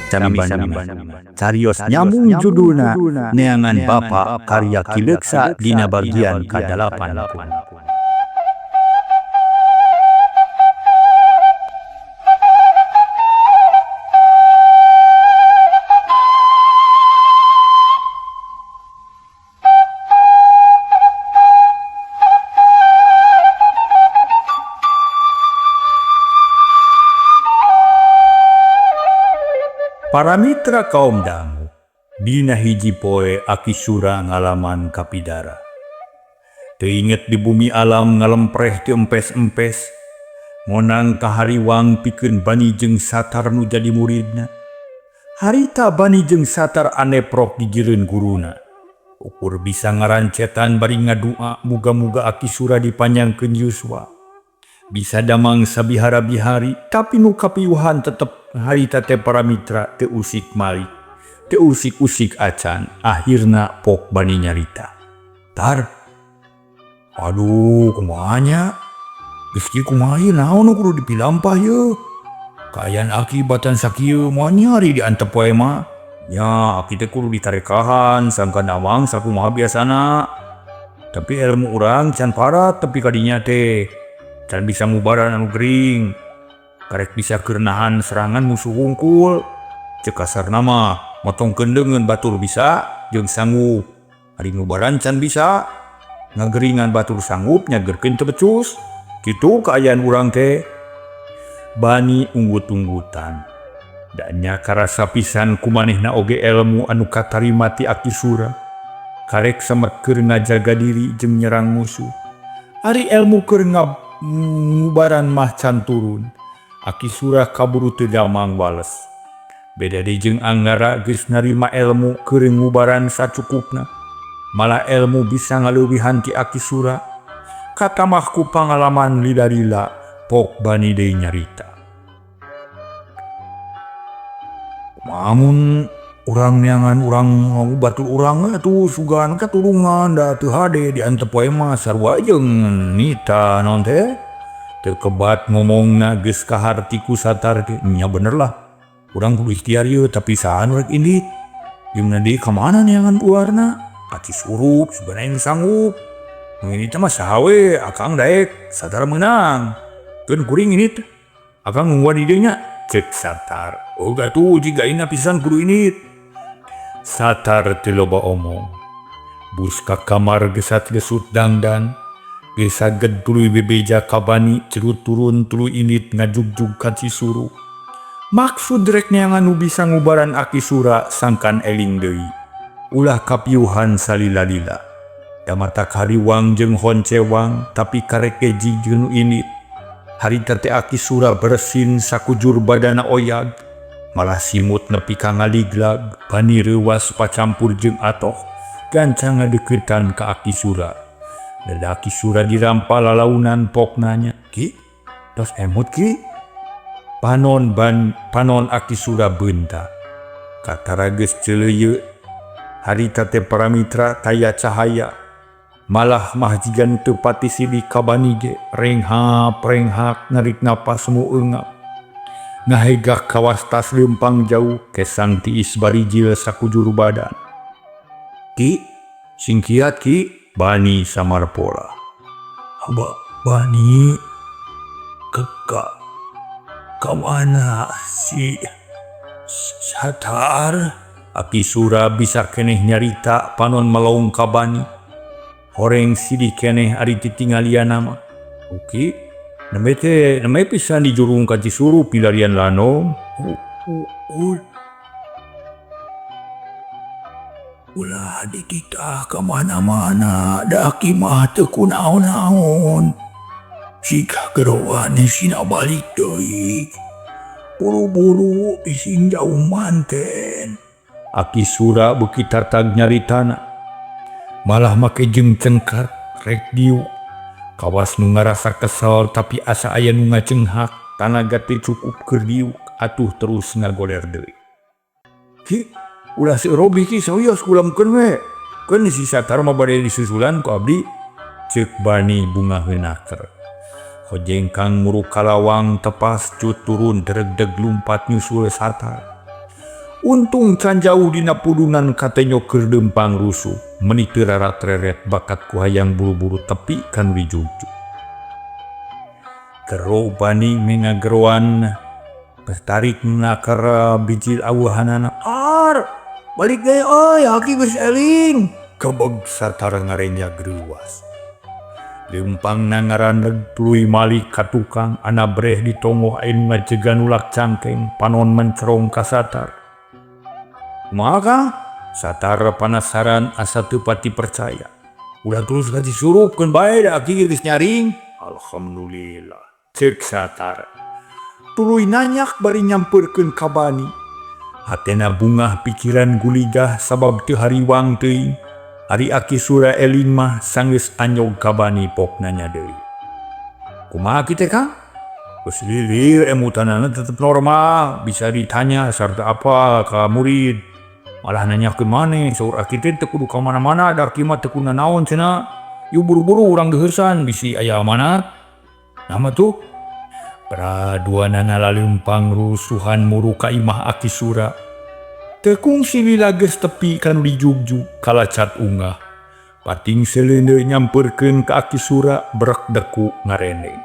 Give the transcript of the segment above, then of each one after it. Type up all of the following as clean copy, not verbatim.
Sami carios nyambung judulna Neangan Bapa karya Ki Leuksa dina bagian ka-80. Para mitra kaum dangu, dina hiji poe Aki Sura ngalaman kapidara. Teu inget di bumi alam ngalempreh teu empes-empes, ngonang kahariwang pikeun Bani jeung Satar nu jadi muridna. Harita Bani jeung Satar aneprok gigireun guruna. Ukur bisa ngarancetan bari ngadua muga-muga Aki Sura dipanjangkeun yuswa. Bisa damang sabihara-bihari, tapi nu kapiuhan tetep harita teh para mitra teu usik malik, teu usik-usik acan, akhirna pok Bani nyarita. Tar, aduh kumaha nya? Geus kieu kumaha ieu naon nu kudu dipilampah yeuh? Kaayaan aki batan sakieu moal nyari diantep wae mah. Nya aki teh kudu ditarekahan sangkan amang sakumaha biasana. Tapi ilmu urang can parat tepi ka dinya teh. Can bisa ngubaran anu gering. Karek bisa keur nahan serangan musuh hungkul. Ceuk kasarna mah motongkeun leungeun batur bisa jeung sanggup. Ari ngubaran can bisa. Ngageringan batur sanggup nyagerkeun teu becus. Kitu kaayaan urang teh. Bani unggut-unggutan. Da nya karasa pisan ku manehna oge elmu anu katarima ti Aki Sura. Karek samet keur ngajaga diri jeung nyerang musuh. Ari elmu keur ngubaran mah can turun. Aki Sura kaburu teu damang wales. Beda deui jeung Anggara geus narima elmu keur ngubaran sacukupna. Malah elmu bisa ngaleuwihan ti Aki Sura. Katamah ku pangalaman lila-lila pok Bani deui nyarita. Amun urang neangan urang batur urang atuh sugan katulungan da teu hade diantep wae mah sarua jeung nita naon teh. Teu kebat ngomongna geus kaharti ku Satar teh nya bener lah. Urang kudu ikhtiar ieu tapi saha nu rek indit. Jeung deui ka mana neangan uarna? Ka Cisurup sugan aing sanggup. Nu ini teh mah saha we akang daek Satar meunang. Keun kuring ini teh. Akang nungguan di dieu nya. Ceuk Satar. Oh gatuh jiga aing pisan kudu indit. Satar teu loba omong. Bus ka kamar gesat-gesut dangdan. Geus saged tuluy bebeja ka Bani cerut turun tuluy indit ngajugjug ka Cisurup. Maksud rek neangan nu bisa ngubaran Aki Sura sangkan eling deui. Ulah kapiuhan salila-lila. Da matak hariwang jeung honcewang tapi karek geji jeung nu indit. Harita teh Aki Sura bersin sakujur badana oyag. Malah simut nepi ka ngaliglag, Bani reuwas pacampur jeung atoh, gancang ngadeuketan ka Aki Sura. Dada Aki Sura dirampa lalaunan pok nanya, Ki, tos emut Ki? Panon ban panon Aki Sura beunta. Katara geus ceuleuyeu. Harita teh para mitra taya cahaya. Malah mah jiga nu teu pati silih ka Bani ge, renghap renghak narik napas mu eungap. Ngahegak kawas tas leumpang jauh kesang tiis barijil sakujur badan. Ki, sing kiat Ki, Bani samarpola. Aba, Bani, ka mana si Satar? Aki Sura bisa keneh nyarita panon melong ka Bani. Horeng sidih keneh ari titingalian mah. Oke, nembe teh nembe pisan dijurung ka Cisurup pilarian lanom. Ulah dititah ka mana-mana da aki mah teu kunaon-naon. Siga geroan sina balik deui. Buru-buru bising jauh manten. Aki Sura beuki tartag nyaritana. Malah make jeung cengkar rek diuk. Kawas nu ngarasa kesel tapi asa aya nu ngacenghak tanaga teu cukup keur diuk atuh terus ngagoler deui. Ki, ulah si Robi ki sawios ulamkeun we. Keun si Satar mah bade disusulan ku abdi. Ceuk Bani bungaheun aker. Hojengkang muruk kalawang tepas cut turun dregdeg lumpat nyusul Satar. Untung can jauh dina pudunan katenyo keur leumpang rusuh, meuni teu rarat-reret bakat ku hayang buru-buru tepi ka nu dijugjug. Gero Bani ngageroan tarik nakar bijil awuhanana. Ar, balik deui euy, aki geus eling. Kebeg Satar ngarenjag reuwas. Leumpangna ngaraneg tuluy malik ka tukang anabreh di tonggoh aya nu ngajegan ulak cangkeng panon mencerong ka Satar. Kumaha Kang? Satar panasaran asa teu pati percaya. Ulah terus ka Cisurup keun bae da aki geus nyaring. Alhamdulillah. Ceuk Satar. Tuluy nanyak bari nyampeurkeun ka Bani. Hatena bungah pikiran guligah sabab teu hariwang teuing. Ari Aki Sura eling mah sanggeus anyog ka Bani pok nanya deui. Kumaha aki teh Kang? Geus lilir emutanana tetep normal, bisa ditanya sarta apa ka murid. Malah nanyakeun maneh, saur aki teh teu kudu ka mana-mana da aki mah teu kudu nanaon cenah. Yuk buru-buru urang deuheusan bisi aya amanat. Nah mah tuh. Praduanana laleumpang rusuhan muru ka imah Aki Sura. Teu kungsi lila geus tepi ka nu dijugjug kalacat ungah. Pating seleundeui nyampeurkeun ka Aki Sura brek deku ngarendeng.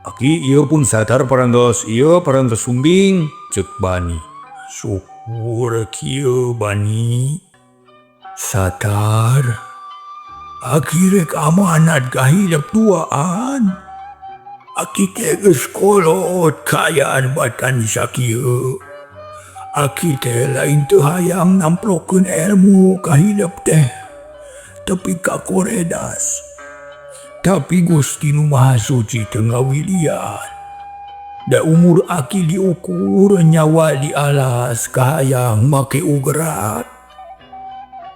Aki ieu pun Satar parantos ieu parantos sumbing ceuk Bani. Syukur kieu Bani. Satar. Aki rek amanat ka hidep duaan. Aki teh geus kolot kaayaan batan sakieu. Aki teh lain teu hayang namplokeun elmu ka hidep teh tepi ka koredas. Tapi Gusti Nu Maha Suci teu ngawilian. Da umur aki diukur nyawa dialas kahayang make ugerat.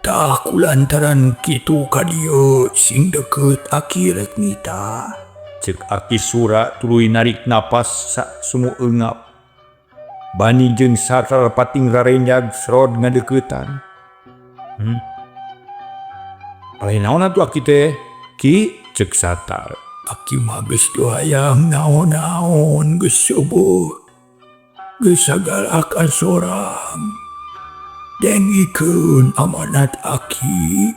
Tah kulantaran kitu ka dieu sing deukeut aki rek nitah. Ceuk Aki Sura tuluy narik napas sasumu eungap. Bani jeung Satar pating rarenjag srod ngadeuketan. Lain naon atuh aki teh? Ki ceuk Satar. Aki mah geus teu hayang naon-naon geus seubeuh. Geus sagala kasorang. Dengikeun amanat aki.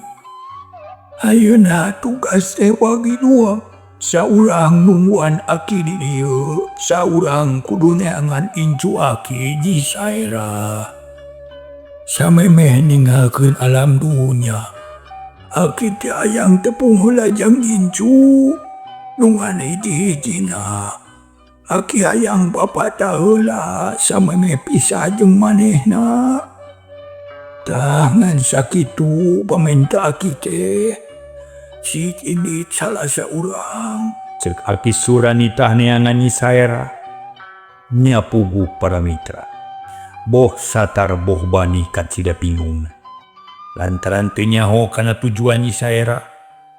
Ayeuna tugas teh bagi dua. Saurang nungguan aki di dieu, saurang kudu neangan incu aki Nyi Saerah. Samemeh ninggalkeun alam dunya, aki teh hayang tepung heula jeung incu. Nu ngan hiji-hijina. Aki hayang bapatah heula samemeh pisah jeung manehna. Tah ngan sakitu pamenta aki teh. Cik indit salah saurang. Ceuk Aki Sura nitah neangan Nyi Saerah. Nya puguh para mitra. Boh Satar boh Bani kacida bingung. Lantaran teu nyaho kana tujuan Nyi Saerah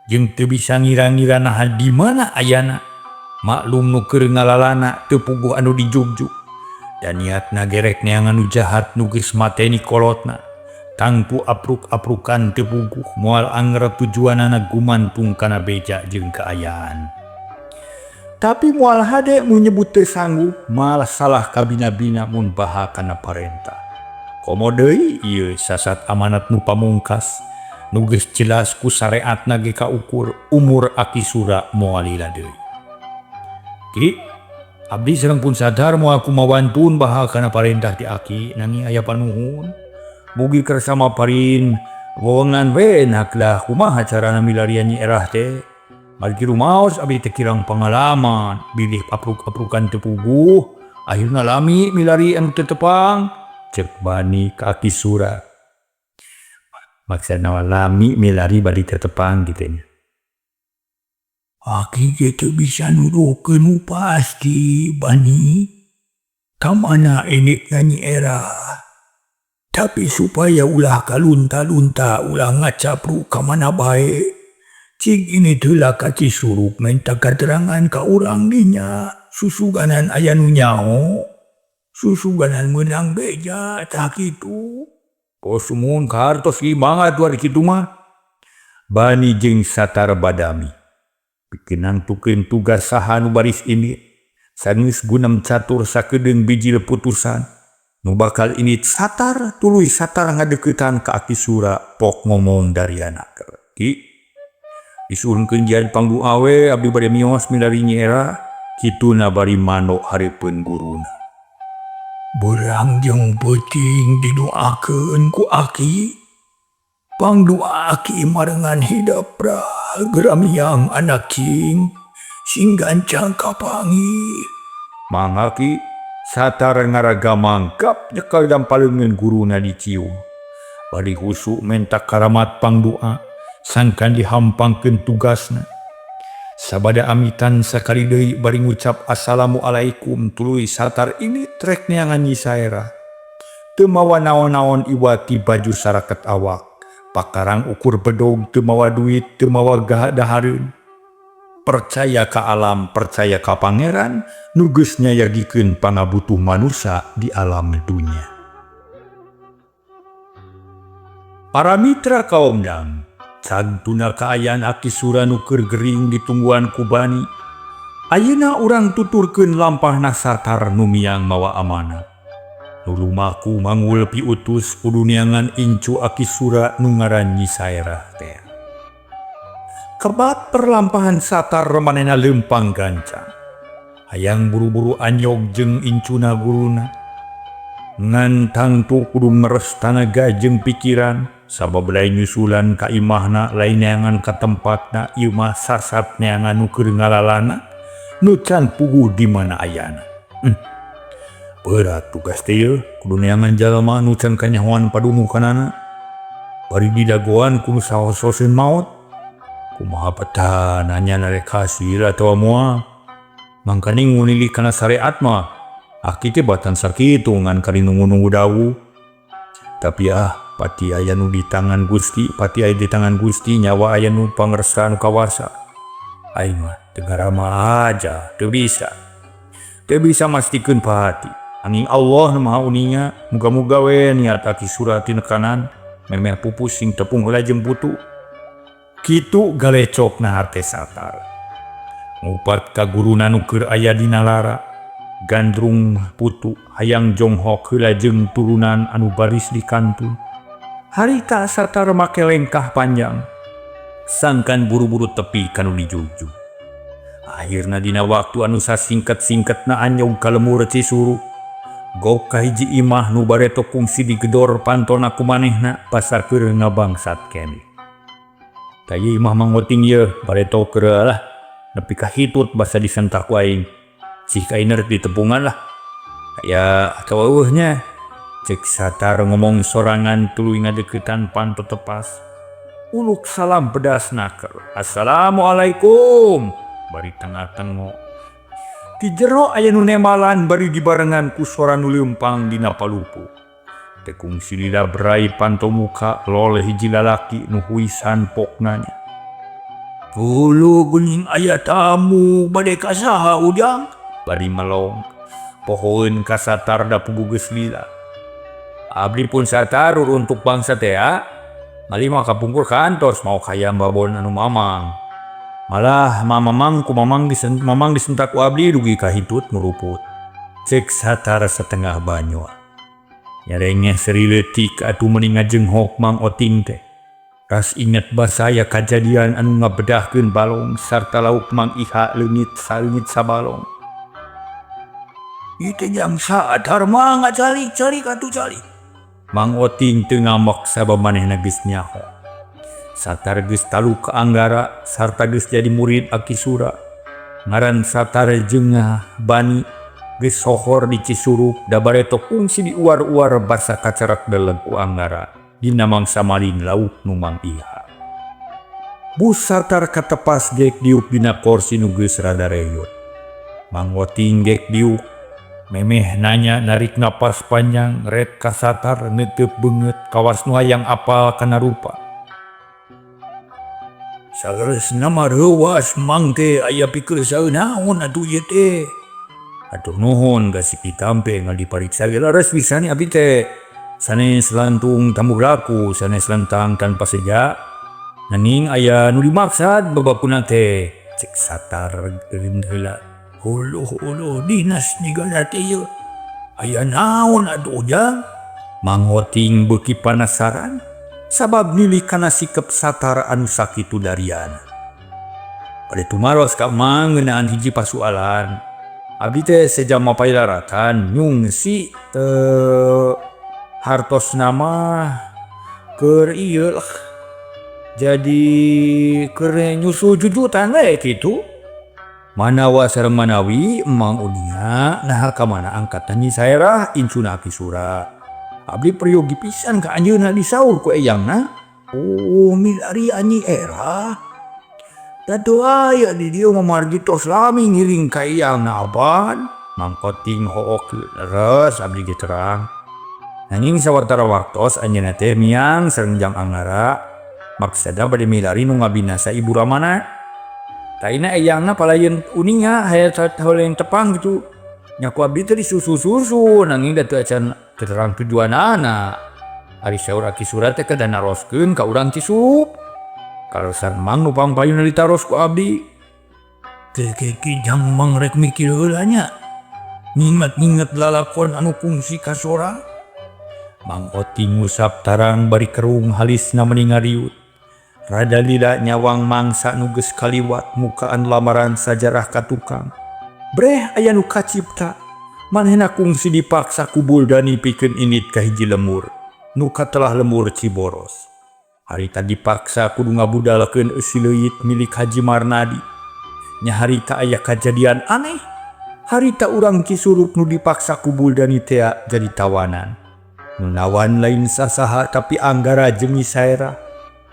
jeung teu bisa ngira-ngira naha di mana ayana. Maklum nu keur ngalalana teu puguh anu dijugjug. Da niatna gerek neangan nu jahat nu geus mateni kolotna. Tangtu apruk-aprukan teu puguh moal anger tujuanana gumantung kana beja jeung kaayaan. Tapi moal hade mun nyebut teu sanggup malah salah kabina-bina mun baha kana parentah. Komo deui ieu sasat amanat nu pamungkas nu geus jelas ku sareatna ge kaukur umur Aki Sura moal lila deui. Ki, abdi sareng pun sadar moal kumawantun baha kana parentah ti aki nanging aya panuhun. Mugi kersa maparin wewengan we naklah kumaha carana milarian Nyi Erah teh. Margi rumaos abdi teh kirang pangalaman, bilih apruk-aprukan teu puguh, akhirna lami milari anu teu tepang, ceuk Bani ka Aki Sura. Maksudna lami milari bari teu tepang kitu nya. Aki ge teu bisa nuduhkeun nu pasti Bani. Ka mana inditna Nyi Erah. Tapi supaya ulah kalunta-lunta ulah ngacapruk ka mana bae. Cik indit heula ka Cisurup menta katerangan ka urang dinya. Susuganan aya nu nyaho. Susuganan meunang beja tah kitu. Pos sumuhun kahartos ieu mangga atuh ari kitu mah. Bani jeung Satar badami. Pikeun nangtukeun tugas saha nu baris indit. Sageus gunem catur sakedeung bijil putusan nu bakal indit Satar, tuluy Satar ngadeuketan ka Aki Sura pok ngomong dariana. "Ki, disuhunkeun jian pangdoa we, abdi bade mios milari Nyi Era," kituna bari manok hareupeun guruna. Beurang jeung peuting didoakeun ku Aki. Pangdoa Aki marengan hidep geura miang anak cing. Sing gancang kapanggih. "Mangga, Ki." Satar ngaragamang gap nyekel dampaleungeun guruna dicium. Bari husu menta karamat pangdoa sangkan dihampangkeun tugasna. Sabada amitan sakali deui bari ngucap assalamualaikum, tuluy Satar ini trek neangan Nyi Saerah. Teu mawa naon-naon iwati baju saraket awak. Pakarang ukur bedog, teu mawa duit, teu mawa dahareun. Percaya ka alam, percaya ka Pangeran nu geus nyayagikeun pangabutuh manusia di alam dunya. Para mitra kaomdang, cagtuna kaayaan Aki Sura nu keur gering ditungguan ku Bani. Ayeuna urang tuturkeun lampahna Satar nu miang mawa amanat. Nu lumaku manggul piutus kudu neangan incu Aki Sura nu ngaran Nyi Saerah teh. Kebat perlampahan Satar manehna leumpang gancang. Hayang buru-buru anyog jeung incuna guruna. Ngan tangtu kudu meres tanaga jeung pikiran, sabab lain nyusulan ka imahna, lain neangan ka tempatna, ieu mah sasat neangan nu keur ngalalana, nu can puguh di mana ayana. Berat tugas teh yeuh, kudu neangan jalma nu can kanyahoan padumukanana. Bari didagoan ku nu sahososeun maot. Kumaha petana nya rek hasil atawa moal. Mangkaning ngunili kana syariat mah Aki teh batan sakitu ngan kari nunggu-nunggu dawuh. Tapi ah, pati aya nu di tangan Gusti, pati aya di tangan Gusti, nyawa aya nu pangersa nu kawasa. Aing mah teu ngarama aja, teu bisa. Teu bisa mastikeun pahati. Anging Allah nu Maha Uninga, muga-muga we niat Aki Sura tinekanan, memeh pupus sing tepung heula jeung putu. Kitu galecokna hate Satar. Ngupat ka guruna nu keur aya dina lara, gandrung putu hayang jonghok heula jeung turunan anu baris di kantun. Harita Satar make lengkah panjang, sangkan buru-buru tepi kanu dijugjug. Akhirna dina waktu anu sasingket-singketna anyog ka lemur Cisuruh. Gok ka hiji imah nu bareto kungsi digedor pantona ku manehna pasar keur ngabangsat keneh. Tah ieu imah Mang Oting ieu bareto keur lah nepi ka hitut basa disentak ku aing. Cih kainer ditepungan lah. Aya atawa eueuh nya. Cek Satar ngomong sorangan tuluy ngadeukeutan panto tepas. Uluk salam pedas naker. Assalamualaikum. Bari tengah-tengok. Di jero aya nu nembalan bari dibarengan ku sora nu leumpang dina palupuh. Teu kungsi lila berai panto muka loleh hiji lalaki nu huisan pokna nya. Hulu geuning aya tamu bade ka saha ujang? Bari melong. Pohoeun ka Satar da puguh geus lila. Abdi pun Satar untuk bangsa teh ya. Malima kapungkur kantos mau kaya babon anu mamang. Malah mamamang ku mamang mamang disentak ku abdi dugi ka hitut nguruput. Cek Satar setengah banyoa. Nyarengeh seri leutik atuh meni ngajenghok Mang Oting teh. Ras inget basaya kajadian anu ngabedahkeun balong sarta lauk Mang Iha leungit saleungit sabalong. Ieu teh jang Satar mah ngacalik-calik atuh calik. Mang Oting teu ngambek sabab manehna geus nyaho. Satar geus talu ka Anggara sarta geus jadi murid Aki Sura. Ngaran Satar jeung Bani geus sohor di Cisurup da bareto kungsi diuar-uar basa kacerak deleg ku Anggara dina mangsa malin lauk nu Mang Iha. Bus Satar katepas gek diuk dina korsi nu geus rada reyot. Mang Oting gek diuk memeh nanya narik napas panjang ret ka Satar neuteub beungeut kawas nu hayang apal kana rupa. Saleresna mah reuwas Mang teh aya pikeun naon atuh ieu teh. Atur nuhun gasik ditampe ngan dipariksa ge leres pisan abdi teh. Sanes lantung tamu laku, sanes lentang tanpa seja. Nanging aya nu dimaksad babakuna teh. Cek Satar geureun heula. Uluh uluh dinas nigana teh ieu. Aya naon atuh Ujang? Mang Oting beuki panasaran sabab nilih kana sikep Satar anu sakitu dariana. Bade tumaros ka Mang ngeunaan hiji pasualan. Abdi teh seja mapay daratan nyungsi hartosna mah keur ieu lah jadi keur nyusul jujutan we kitu. Manawa sareng manawi Emang uninga naha ka mana angkatan Nyi Saerah incuna Aki Sura. Abdi peryogi pisan ka anjeunna disaur ku eyangna. Oh milarian Nyi Erah. Da teu aya di dieu mah margi tos lami ngiring ka eyangna apan. Mang Oting hook leres abdi ge terang. Nanging sawatara waktos anjeunna teh miang sareng Jang Angara maksada bade milari nu ngabinasa ibu ramana. Taina eyangna palayeun uninga hayang tepang gitu. Nya ku abdi teh disusul-susul nanging da teu acan terang tujuanana. Ari saur Aki Sura teh kedah naroskeun ka urang Cisurup. Kaleresan Mang nu pangpayuna ditaros ku abdi. Ke jang Mang rek mikir heula nya. Nginget-nginget lalakon anu kungsi kasora. Mang Oting ngusap tarang bari kerung halisna meni ngariut. Rada lila nyawang mangsa nu geus kaliwat mukaan lamaran sajarah ka tukang. Breh aya nu kacipta. Manehna kungsi dipaksa ku Buldani pikeun indit ka hiji lemur. Nu katelah lembur Ciboros. Harita dipaksa kudu ngabudalkeun eusi leuit milik Haji Marnadi. Nya harita aya kajadian aneh. Harita urang Cisurup nu dipaksa ku Buldani tea jadi tawanan. Nu nawan lain sasaha tapi Anggara jeung Nyi Saerah.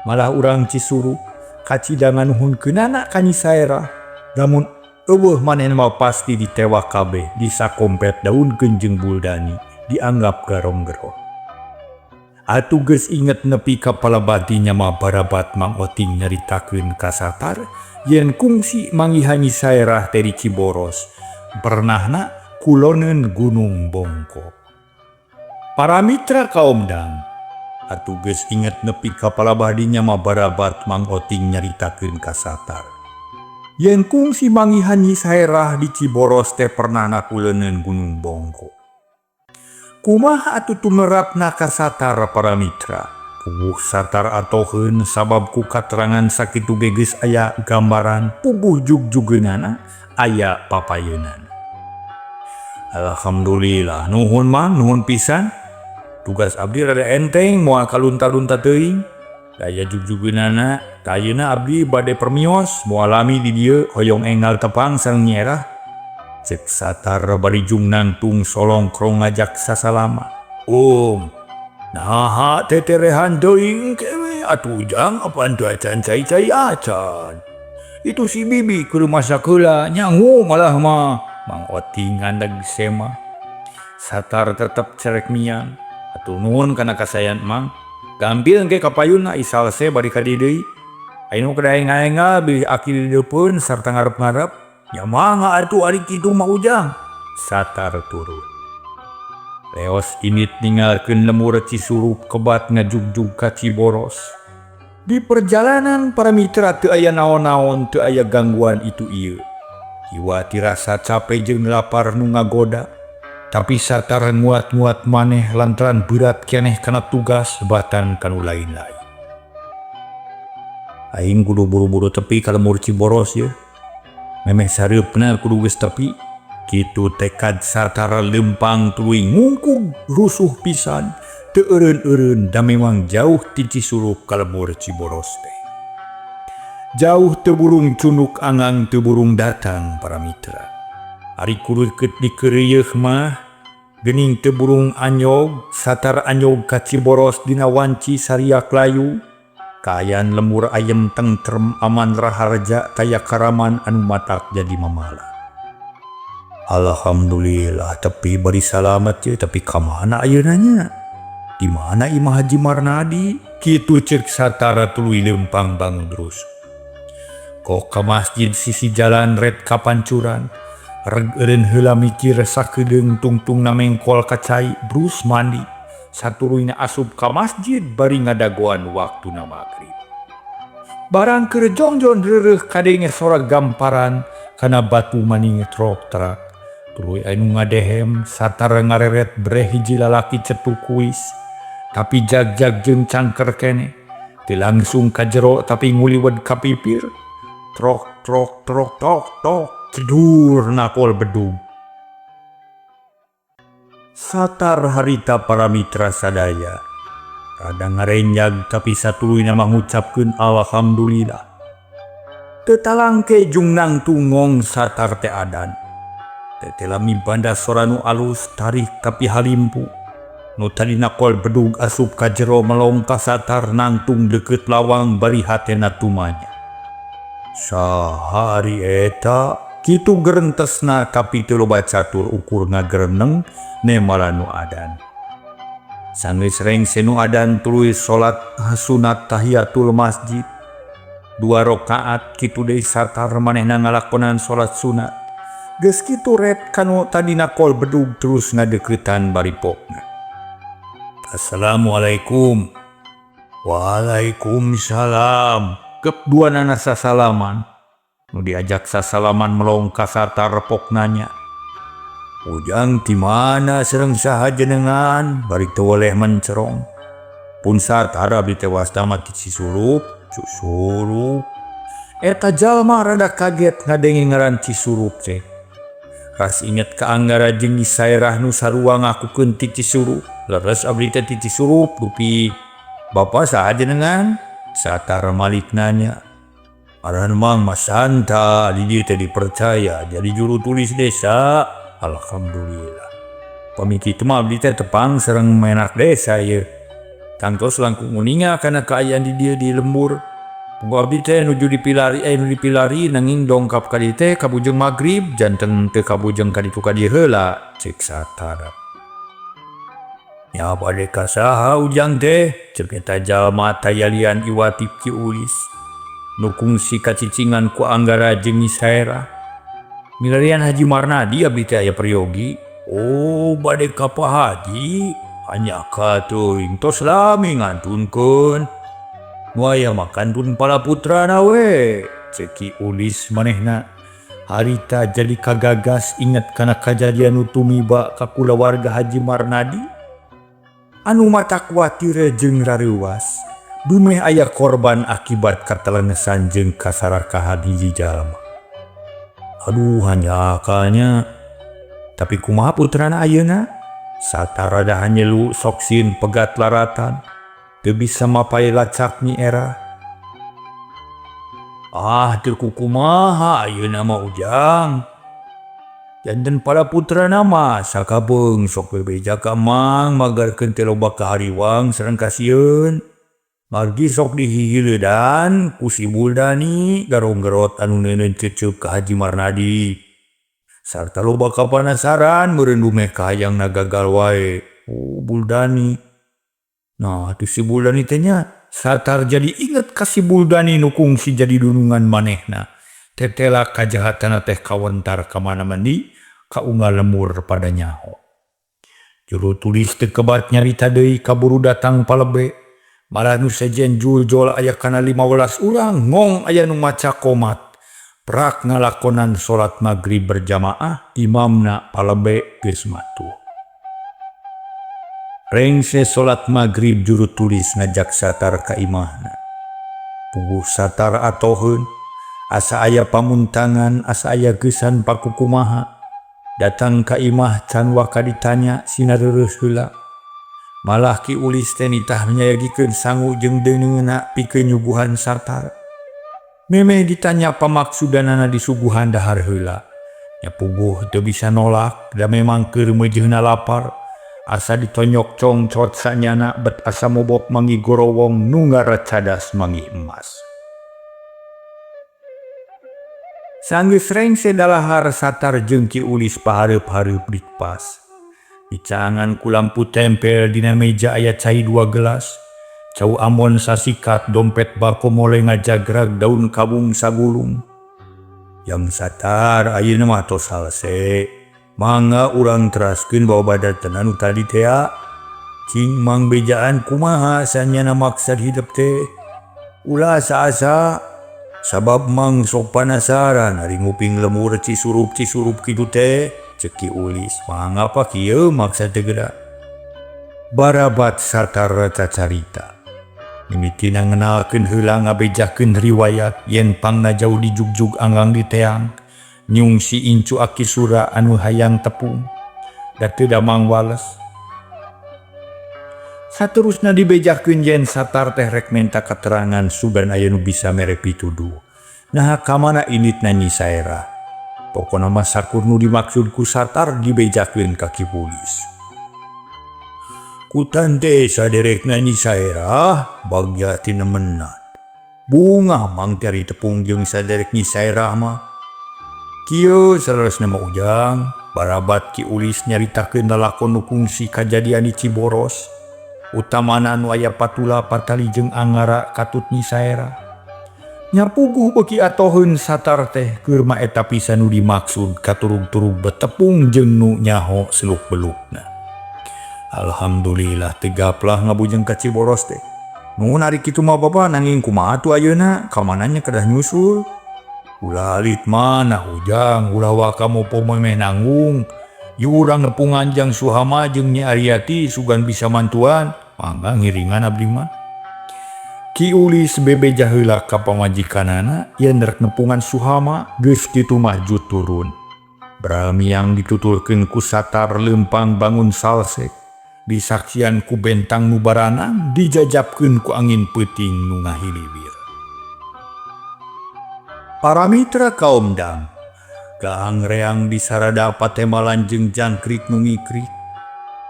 Malah urang Cisurup kacida nganuhunkeunana ka Nyi Saerah. Lamun eueuh manehna mah pasti ditewak kabeh disakompet daunkeun jeung Buldani dianggap garong-gerong. Atuh geus inget nepi ka palebatinya mah barabat Mang Oting nyaritakeun ka Satar yen kungsi manggihan Nyi Saerah teh di Ciboros. Pernahna kuloneun Gunung Bongko. Para mitra kaomdang, atuh geus inget nepi ka palebatinya mah barabat Mang Oting nyaritakeun ka Satar yen kungsi manggihan Nyi Saerah di Ciboros teh pernahna kuloneun Gunung Bongko. Kumaha atuh tumerapna ka Satar para mitra? Puguh Satar atoheun sabab ku katerangan sakitu ge geus aya gambaran puguh jugjugeunana aya papayeunana. Alhamdulillah nuhun Mang, nuhun pisan. Tugas abdi rada enteng moal kalunta-lunta teuing. Daya jugjugeunana ayeuna abdi bade permios moal lami di dieu hoyong enggal tepang sareng Nyi Erah. Cek Satar bari jungnangtung solongkrong ngajak sasalama. Naha teterehan teuing kewe atuh Ujang apaan teu acan cai-cai acan. Itu si bibi keur masak heula nyangu malah mah. Mang Oting ngandag sema. Satar tetep cerek miang. Atuh nuhun kana kasayan Mang. Gampil engke kapayunna isalse bari ka dieu deui. Aya nu kedah engal-engal bilih aki dideupeun sarta ngarep-ngarep. Ya mangga atuh ari kitu mah Ujang. Satar turun. Leos init ninggalkeun lembur Cisurup kebat ngajugjug ka Ciboros. Di perjalanan para mitra teu aya naon-naon, teu aya gangguan itu ieu. Iwa tirasa capek jeung lapar nu ngagoda. Tapi Satar nguat-nguat maneh lantaran berat keneh kana tugas batan kanu lain-lain. Aing kudu buru-buru tepi ka lembur Ciboros ye. Memeh sareupna kudu geus tepi. Kitu tekad Satara lempang tuluy ngungkug rusuh pisan. Teu eureun-eureun da memang jauh ti Cisurup ka lembur Ciboros teh. Jauh teu burung cunuk angang teu burung datang para mitra. Ari kudu dikeureuyeuk mah geuning teu burung anyog, Satar anyog ka Ciboros dina wanci sariak layu. Kaayaan lembur ayem tentrem aman raharja taya karaman anu matak jadi mamala. Alhamdulillah tepi bari salamet ye, tapi ka mana ayeuna nya? Di mana Imah Haji Marnadi? Kitu ceuk Satara tuluy leumpang bangun terus. Kok ka masjid sisi jalan red kapancuran. Reg eureun heula mikir sakedeung tungtungna mengkol ka cai brus mandi. Saturuyna asup ka masjid bari ngadagoan waktuna magrib. Barang keur jongjon reureuh kadenge sora gamparan Kana batu maning trok trak. Tuluy aya nu ngadehem Satar ngareret breh hiji lalaki cetu kuis. Tapi jag-jag jeung cangker keneh. Teu langsung ka jero tapi nguliwed ka pipir. Trok trok trok tok tok cedur nakol bedug. Satar harita para mitra sadaya. Rada ngarenjag tapi satuluyna mangucapkeun alhamdulillah. Teu talangke jung nangtung ngong Satar teh adan. Tetela mibanda sora nu alus tarih tapi halimpu. Nu tadina kol bedug asup ka jero melong ka Satar nangtung deukeut lawang bari hatena tumanya. Saha ari eta? Kitu gerentesna tapi teu loba catur ukur ngagereneng nemala nu adan. Sanggeus rengse nu adan tuluy salat sunat tahiyatul masjid. 2 rakaat kitu deui Satar manehna ngalakonan salat sunat. Geus kitu ret kanu tadina kol bedug terus ngadeuketan bari pokna. Assalamualaikum. Waalaikumsalam. Kep duanana sasalaman. Nu diajak sasalaman melong ka Satar pok nanya. Ujang ti mana sareng saha jenengan bari teu weleh mencerong. Pun Satar abdi teh wasta mah ti Cisurup, Cisurup. Eta jalma rada kaget ngadenge ngaran Cisurup teh. Ras inget ka Anggara jeung Nyi Saerah nu sarua ngakukeun ti Cisurup. Leres abdi teh ti Cisurup dupi bapa saha jenengan? Satar malik nanya. Aran mang Masanta di dieu teh dipercaya jadi juru tulis desa. Alhamdulillah. Pami kitu mah abdi teh tepang sareng menak desa ieu. Tangtos langkung uninga kana kaayaan di dieu di lembur. Tunggu abdi teh nuju dipilari nu dipilari nanging dongkap ka dieu teh kabujeng magrib janten teu kabujeng ka ditu ka dieu heula ceuk Satar. Nya bade ka saha ujang teh ceuk eta jalma tayalian iwati Ki Ulis. Nu kungsi kacicingan ku Anggara jeung Nyi Saerah. Milarian Haji Marnadi abdi teh aya peryogi. Oh bade ka Pak Haji hanya ka teuing tos lami ngantunkeun. Nu aya mah kantun pala putrana we ceuk Ki Ulis manehna. Harita jadi kagagas inget kana kajadian nu tumiba ka kulawarga Haji Marnadi. Anu mata kuatir jeung rareuwas. Dumeh aya korban akibat katelengesan jeung kasarakahan hiji jalma. Aduh hanjakanya. Tapi kumaha putrana ayeuna? Satar rada hanyelu sok sieun pegat laratan. Teu bisa mapay lacak Nyi Erah. Ah teu kukumaha ayeuna mah ujang. Janten para putrana mah sakabeung sok bebeja ka mang magarkeun teh loba kahariwang sareng kasieun. Margi sok dihihileudan ku si Buldani garong-gerot anu neuneun cecep ka Haji Marnadi. Sarta loba kapanasaran meureun dumeh kahayangna gagal wae. Oh Buldani. Nah atuh si Buldani teh nya Satar jadi inget ka si Buldani nu kungsi jadi dunungan manehna. Tetela kajahatanna teh kawentar ka mana mandi kaunggal lemur pada nyaho. Juru tulis teu kebat nyarita deui kaburu datang palebe. Malah nu sejen juljol aya kana 15 urang ngong aya nu maca komat. Prak ngalakonan salat magrib berjamaah imamna palebe geus matuh. Rengse salat magrib juru tulis ngajak Satar ka imahna. Puguh Satar atoheun asa aya pamuntangan asa aya geusan pakukumaha. Datang ka imah can waka ditanya sina reureuh heula. Malah Ki Ulis teh nitah nyayagikeun sangu jeung deungeunna pikeun nyuguhan Satar. Memeh ditanya pamaksudanana disuguhan dahar heula. Nya puguh teu bisa nolak da memang keur meujeuna lapar. Asa ditonyok congcot sanyana bet asa mobok mangi gorowong nu ngaracadas mangi emas. Sanggeus rengse dalahar Satar jeung Ki Ulis pahareup-hareup dipas. Dicangan ku lampu tempel dina meja aya cai 2 gelas. Cau ambon sasikat dompet bako mole ngajagrag daun kabung sagulung. Yang Satar ayeuna mah tos salse. Mangga urang teraskeun bawa badatan anu tadi tea. Cing mang bejaan kumaha sanyana maksad hidup teh. Ulah asa-asa Sabab Mang sok panasaran ari nguping lemur cisurup cisurup kitu teh cek Ki Ulis mangga pa kieu maksa teu geura. Barabat Satar cacarita. Mimitina ngenalkeun heula ngabejakeun riwayat yen pangna jauh dijugjug anggang diteang nyungsi incu Aki Sura anu hayang tepung da teu damang wales. Saterusna dibejakeun yen Satar teh rek menta katerangan sugan aya nu bisa mere pituduh. Naha ka mana inditna Nyi Saerah. Pokona mah sakur nu dimaksud ku Satar dibejakeun ka Ki Ulis. Kutan teh saderekna Nyi Saerah bagja tinemenan. Bungah Mang teh ari tepung jeung saderek Nyi Saerah mah. Kieu saleresna mah Ujang, barabat Ki Ulis nyaritakeun lalakon nu kungsi kajadian di Ciboros. Utamana nu aya patula patali jeung angara katut Nyi Saerah. Nya puguh beuki atoheun Satar teh keur mah eta pisan nu dimaksud katurug-turug betepung jeung nu nyaho seluk belukna. Alhamdulillah teu gaplah ngabujeng ka Ciboros teh. Nuhun ari kitu mah Bapa nanging kumaha atuh ayeuna ka mana nya kedah nyusul. Ulah alit mana Ujang, ulah waka mopo memeh nanggung. Ieu urang nepungan jang Suhama jeung Nyi Aryati sugan bisa mantuan, mangga ngiringan abdi mah. Ki Ulis bebeja heula ka pamajikanana yen rek nepungan Suhama geus kitu mah jut turun. Bramiang dituturkeun ku Satar leumpang bangun salsek. Disaksian ku bentang nu baranang dijajapkeun ku angin peuting nu ngahiliwir. Para mitra kaum dang, gaang reang disarada patemalan jeung jangkrik nu ngikrik.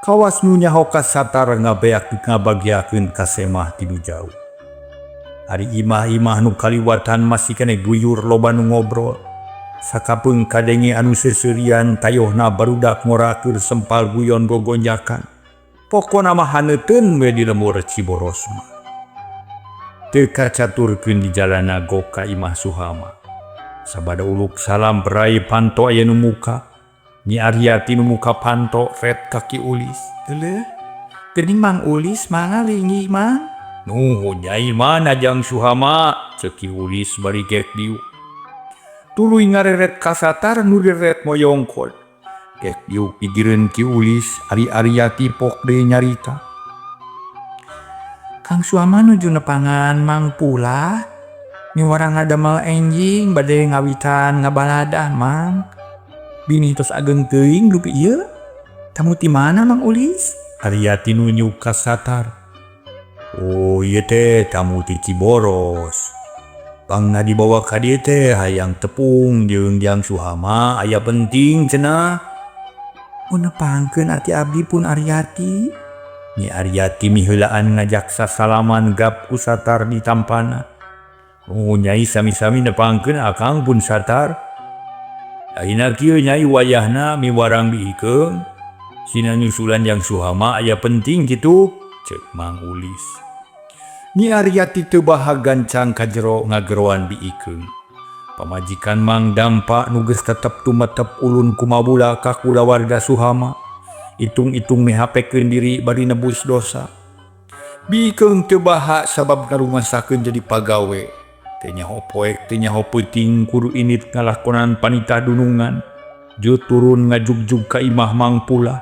Kawas nu nyaho ka Satar ngabeak ngabagiakeun ka semah ti nu jauh. Ari imah-imah nu kaliwatan masih keneh guyur loba nu ngobrol. Sakapeung kadenge anu seuseurian tayohna barudak ngora keur sempal guyon gogonjakan. Pokona mah haneuteun we di lembur Ciboros mah. Teu kacaturkeun di jalana gok ka imah Suhama. Sabada uluk salam berai panto aya nu muka. Nyi Aryati nu muka panto ret ka Ki Ulis. Eleuh, geuning Mang Ulis mangga linggih Mang. Nuhun Nyai mana jang Suhama ceuk Ki Ulis bari gek diuk. Tuluy ngareret ka Satar nu direret moyongkod. Gek diuk pigireun Ki Ulis ari Aryati pok deui nyarita. Kang Suhama nuju nepangan Mang Pula. Miwarang ngadamel enjing bade ngawitan ngabaladah Mang. Bini tos ageng teuing dupi ieu. Tamu ti mana Mang Ulis? Aryati nunjuk ka Satar. Oh ieu teh tamu ti Ciboros. Pangna dibawa ka dieu teh hayang tepung jeung jang Suhama aya penting cenah. Mun nepangkeun ati abdi pun Aryati. Nyi Aryati miheulaan ngajak sasalaman gap ku Satar di tampana. Oh Nyai sami-sami nepangkeun akang pun Satar. Ayeuna kieu Nyai wayahna miwarang diikeung. Sina nyusulan jang Suhama aya penting kitu ceuk Mang Ulis. Nyi Aryati teu baha gancang ka jero ngageroan biikeung. Pamajikan Mang Dampa nu geus tetep tumetep ulun kumabula ka kulawarga Suhama. Itung-itung mihapekeun diri bari nebus dosa. Biikeung teu baha sabab ngarumasakeun jadi pagawe. Teu nyaho poek teu nyaho peuting kudu indit ngalakonan panitah dunungan. Jut turun ngajugjug ka imah Mang Pula.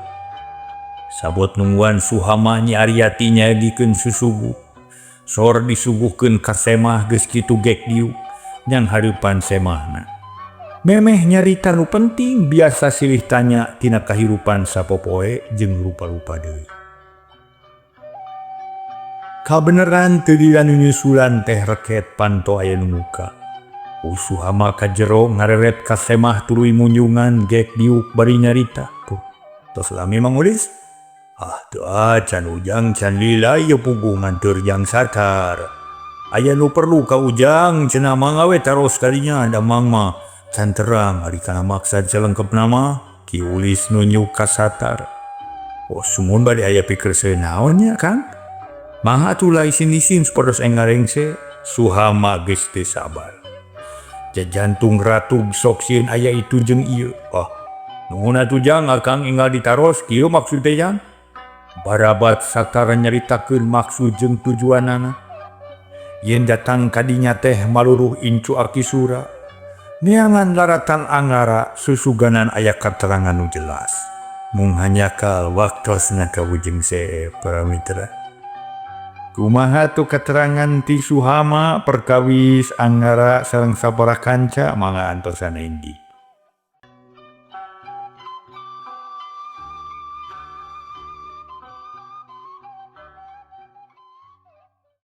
Sabot nungguan Suhama Nyi Aryati nyagikeun susuguh. Sor disuguhkeun ka semah geus kitu gek diuk nyang hareupan semahna. Memeh nyarita nu penting biasa silih tanya tina kahirupan sapopoe jeung rupa-rupa deui. Kabeneran teu lila nu nyusulan teh reket panto aya nu muka. Suhama ka jero ngareret ka semah tuluy munjungan gek diuk bari nyarita. Tuh, tos lami Mang Ulis? Ah teu acan Ujang can lila ieu puguh nganteur jang Satar. Aya nu perlu ka Ujang cenah mangga we taros kadinya da Mang mah can terang ari kana maksad salengkepna mah. Ki Ulis nunjuk ka Satar. Oh sumuhun bade aya pikerseuh naon nya Kang? Mangga atuh ulah isin-isin supados aing ngarengse. Suhama geus teu sabar. Jajantung ratug sok sieun aya itu jeung ieu. Ah, nuhun atuh Jang akang enggal ditaros kieu maksud teh Jang. Barabat Satar nyaritakeun maksud jeung tujuanana. Yen datang kadinya teh maluruh incu Aki Sura. Neangan laratan Angara susuganan aya katerangan nu jelas. Mung hanjakal waktosna kawujeng seep para mitra. Kumaha tuh keterangan ti Suhama perkawis Angara sareng sabaraha kanca, mangga antosan enjing.